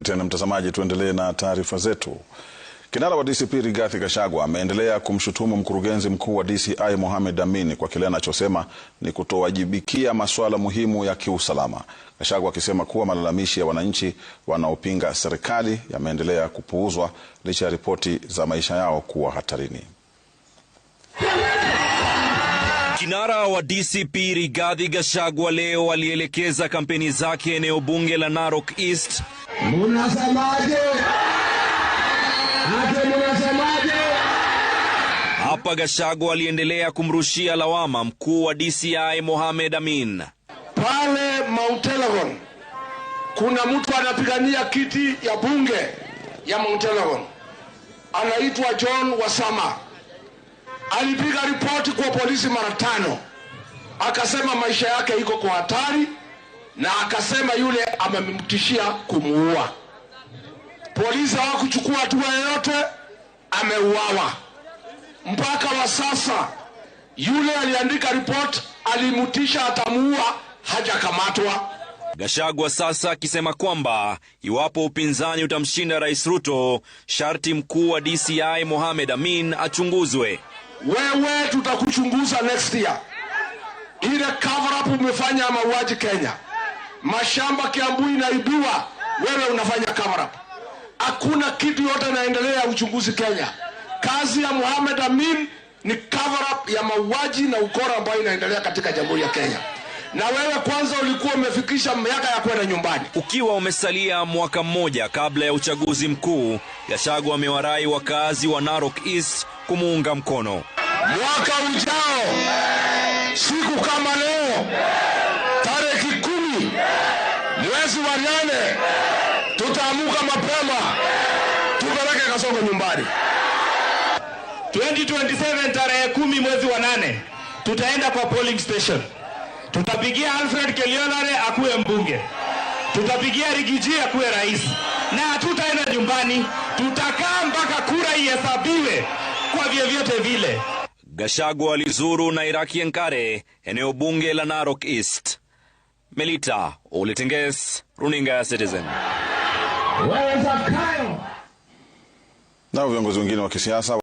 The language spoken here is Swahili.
Tena mtazamaji, tuendelee na taarifa zetu. Kinara wa DCP Rigathi Gachagua ameendelea kumshutumu mkurugenzi mkuu wa DCI Mohamed Amin kwa kile anachosema ni kutowajibikia masuala muhimu ya kiusalama. Gachagua akisema kuwa malalamishi ya wananchi wanaopinga serikali yameendelea kupuuzwa licha ya ripoti za maisha yao kuwa hatarini. Kinara wa DCP Rigathi Gachagua leo alielekeza kampeni zake eneo bunge la Narok East. Munasemaje? Ate munasemaje? Hapa Gachagua aliendelea kumrushia lawama mkuu wa DCI Mohamed Amin. Pale Mount Elgon kuna mtu anapigania kiti ya bunge ya Mount Elgon, anaitwa John Wasama. Alipiga ripoti kwa polisi mara 5, akasema maisha yake iko kwa hatari, na akasema yule amemtishia kumuua. Polisi hawakuchukua hatua yoyote, ameuawa. Mpaka wa sasa yule aliandika report alimtisha atamuua, hajakamatwa. Gachagua sasa akisema kwamba iwapo upinzani utamshinda Rais Ruto, sharti mkuu wa DCI Mohamed Amin achunguzwe. Wewe tutakuchunguza next year. Ile cover up umefanya mauaji Kenya, mashamba Kiambu inaibiwa, wewe unafanya cover up. Hakuna kitu yote inaendelea ya uchunguzi Kenya. Kazi ya Mohamed Amin ni cover up ya mauaji na ukora ambayo inaendelea katika Jamhuri ya Kenya. Na wewe kwanza ulikuwa umefikisha miaka ya kwenda nyumbani. Ukiwa umesalia mwaka mmoja kabla ya uchaguzi mkuu, Gachagua amewarai wakazi wa Narok East kumuunga mkono. Mwaka ujao siku kama leo tarehe 10 mwezi wa 8 tutaamuka mapema tupeleke Kasongo nyumbani. 2027 tarehe 10 mwezi wa 8 tutaenda kwa polling station. Tutapigia Alfred Keriolale akuwe mbunge, tutapigia Riggy G akuwe rais, na hatutaenda nyumbani, tutakaa mpaka kura ihesabiwe kwa vyovyote vile. Gachagua alizuru Nairaki Enkare, eneo bunge la Narok East. Melita Oletenges, runinga ya Citizen. Na viongozi wengine wa kisiasa